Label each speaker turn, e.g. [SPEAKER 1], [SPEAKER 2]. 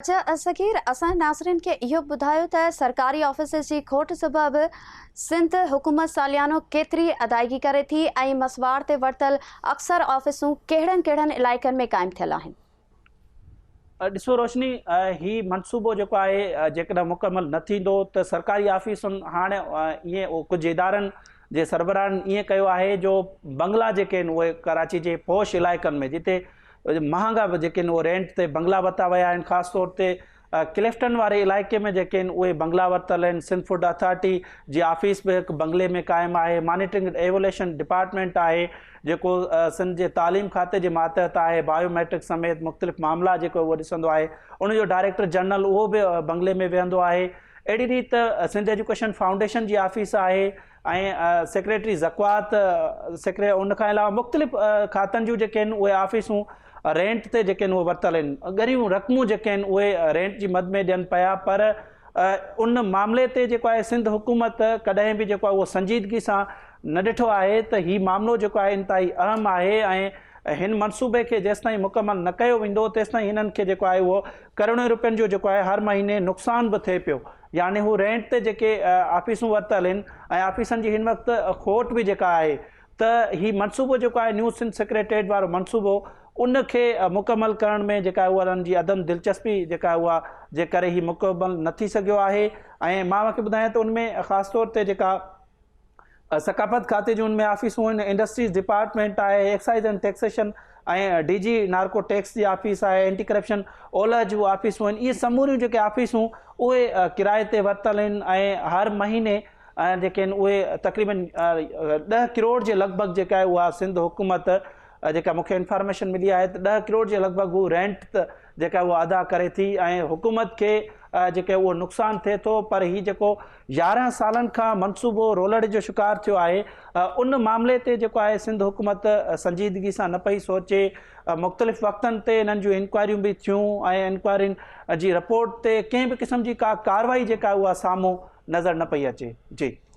[SPEAKER 1] اچا صغير اسان ناظرين کي اهو ٻڌايو ته سرڪاري آفيسز جي کوٽ سبب سنڌ حڪومت ساليانو ڪيتري ادائيگي ڪري ٿي ۽ مسواڙ تي ورتل اڪثر آفيسون ڪهڙن ڪهڙن علائقن ۾ قائم ٿيل آهن؟
[SPEAKER 2] ڏسو روشني هي منصوبو جيڪو آهي جيڪڏهن مڪمل نه ٿيندو ته سرڪاري آفيسن هاڻ ائين ڪجهه ادارن جي سربراهن ائين ڪيو آهي جو بنگلا جيڪي آهن اهي ڪراچي جي پوش علائقن ۾ جتي مهانگا به جيڪي آهن اهي رينٽ تي بنگلا ورتا ويا آهن خاص طور تي ڪلفٽن واري علائقي ۾ جيڪي آهن اهي بنگلا ورتل آهن سنڌ فوڊ اٿارٽي جي آفيس به هڪ بنگلي ۾ قائم آهي مانيٽرنگ اينڊ ايوليشن ڊپارٽمينٽ آهي جيڪو سنڌ جي تعليم کاتي جي ماتحت آهي بايو ميٽرڪ سميت مختلف معاملا جيڪو اهو ڏسندو آهي ان جو ڊائريڪٽر جنرل اهو به بنگلي ۾ ويهندو آهي اهڙي ريت سنڌ ايجوڪيشن فائونڊيشن جي آفيس آهي ۽ سيڪريٽري زڪوات سيڪري ان کان علاوه مختلف کاتن جون جيڪي آهن اهي آفيسون رينٽ تي جيڪي آهن اهي ورتل آهن ڳريون رقمون جيڪي آهن اهي رينٽ جي مد ۾ ڏين پيا پر ان معاملي تي جيڪو آهي سنڌ حڪومت ڪڏهن به جيڪو آهي اهو سنجيدگي سان نه ڏٺو آهي ته هي معاملو جيڪو آهي انتهائي اهم آهي ۽ هن منصوبي کي جيستائين مڪمل نه ڪيو ويندو تيستائين هنن کي جيڪو آهي اهو ڪروڙين روپين جو جيڪو آهي هر مهيني نقصان به ٿئي پيو يعني هو رينٽ تي جيڪي آفيسون ورتل آهن ۽ آفيسن جي هن وقت کوٽ به جيڪا آهي ته هي منصوبو جيڪو آهي نيو سنڌ سيڪريٽريٽ وارو منصوبو ان کي مڪمل ڪرڻ ۾ جيڪا آهي اها انهن جي عدم دلچسپي جيڪا آهي اها جي ڪري هي مڪمل نه ٿي سگهيو آهي ۽ مان اوهان کي ٻڌايان ته ان ۾ خاص طور تي جيڪا ثقافت کاتي جون ان ۾ آفيسون آهن، انڊسٽريز ڊپارٽمينٽ آهي، excise and taxation ۽ D G narcotics جي آفيس آهي، اينٽي ڪرپشن اولهه جون آفيسون آهن، اهي سموريون جيڪي آفيسون اهي ڪرائي تي ورتل آهن ۽ هر مهيني جيڪي آهن اهي تقريبن ڏهه ڪروڙ جي لڳ ڀڳ جيڪا آهي اها سنڌ حڪومت جيڪا مونکي انفارميشن ملي آهي ته ڏهه ڪروڙ جي لڳ ڀڳ هو رينٽ جيڪا اها ادا ڪري ٿي ۽ حڪومت کي جيڪي اهو نقصان ٿئي ٿو پر هي جيڪو 11 سالن کان منصوبو رولڙ جو شڪار ٿيو آهي ان معاملي تي جيڪو آهي سنڌ حڪومت سنجيدگي سان نه پئي سوچي مختلف وقتن تي انهن جون انڪوائريون به ٿيون ۽ انڪوائرين جي رپورٽ تي ڪنهن به قسم جي ڪا ڪارروائي جيڪا اها سامهون نظر نه پئي اچي جي.